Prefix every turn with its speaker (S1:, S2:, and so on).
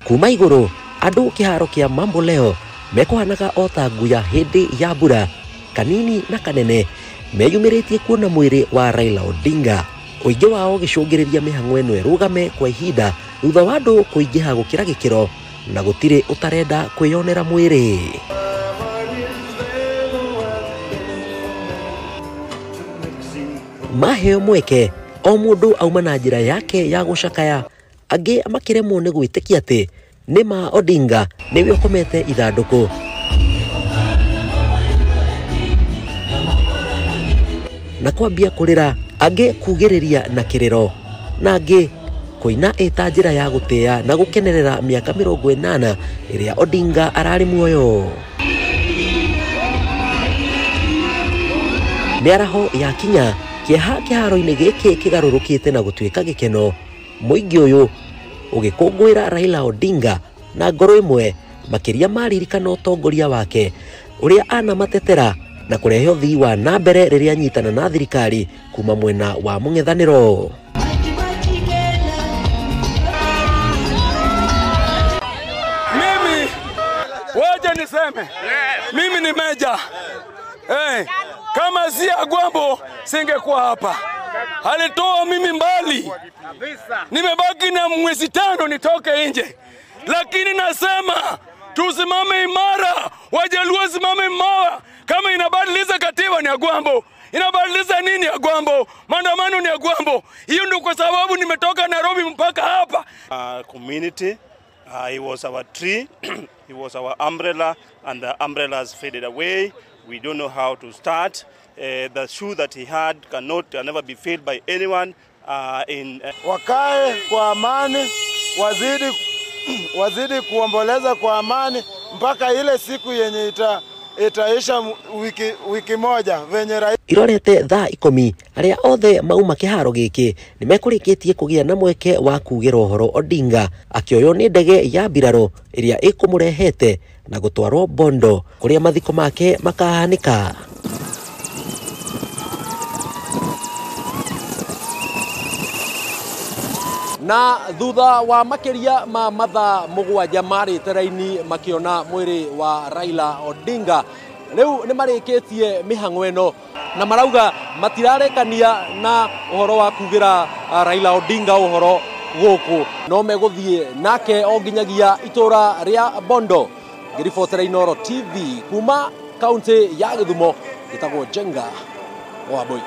S1: Kuma igũrũ andũ kĩharo kĩa Mambo Leo mekũhanaga o ta nguya hĩndĩ ya mbura, kanini na kanene meyumĩrĩtie kuona mwĩrĩ wa Raila Odinga. Ũingĩ wao ũgĩcũngĩrĩria mĩhang'o ĩno ĩrũgame kwa ihinda thutha wa andũ kũingĩha gũkĩra gĩkĩro na gũtirĩ ũtarenda kwĩyonera mwĩrĩ. Maheo mweke o mũndũ auma na njĩra yake ya gũcakaya, angĩ makĩremwo nĩ gwĩtĩkia atĩ nĩ ma Odinga nĩwe ũkomete ithandũkũ. Na kwambia kũrĩra, angĩ kugĩrĩria na kĩrĩro, na angĩ kũina ĩta njĩra ya gũtĩa na gũkenerera mĩaka 80 ĩrĩa Odinga ararĩ muoyo. Mĩaraho ya kinya kĩeha kĩharo-inĩ gĩkĩ kĩgarũrũkĩte na gũtuĩka gĩkeno, mũingĩ ũyũ ũgĩkũngũĩra Raila Odinga na ngoro ĩmwe, makĩria maririkana ũtongoria wake ũrĩa anamatetera na kũrehe ũthii wa na mbere rĩrĩa anyitana na thirikari kuma mwena wa mũng'ethanĩro.
S2: Mimi waje niseme, mimi ni meja. Hey, kama si Agwambo singekuwa hapa. Alitoa mimi mbali, nimebaki na mwezi 5 nitoke nje, lakini nasema tusimame imara, Wajaluo simame imara. Kama inabadiliza katiba ni Agwambo, inabadiliza nini Agwambo, maandamano ni Agwambo. Hiyo ndio kwa sababu nimetoka Nairobi mpaka hapa.
S3: Community, he was our tree, he was our umbrella, and the umbrella has faded away. We don't know how to start. The shoe that he had cannot never be filled by anyone.
S4: Wakae kwa amani, wazidi kuomboleza kwa amani mpaka ile siku yenye itaisha wiki moja venye rais.
S1: Irorete thaa 10 aria othe mauma kĩharo gĩkĩ nĩmekũrĩkĩtie kũgĩa na mweke wa kugĩra ũhoro Odinga akĩoywo nĩ ndege ya mbirarũ ĩrĩa ĩkũmũrehete na gũtwarwo Bondo kũrĩa mathiko make makahanĩka.
S5: Na thutha wa makĩria ma mathaa 7 marĩte raini makĩona mwĩrĩ wa Raila Odinga, rĩu nĩ marĩkĩtie mĩhang'o ĩno na marauga matirarekania na ũhoro wa kugĩra Raila Odinga ũhoro gũkũ, no megũthiĩ nake o nginyagia itũra rĩa Bondo. Ngĩribotera Inooro TV kuma kaunti ya Gĩthumo, gĩtagwo Njenga wa Mbui.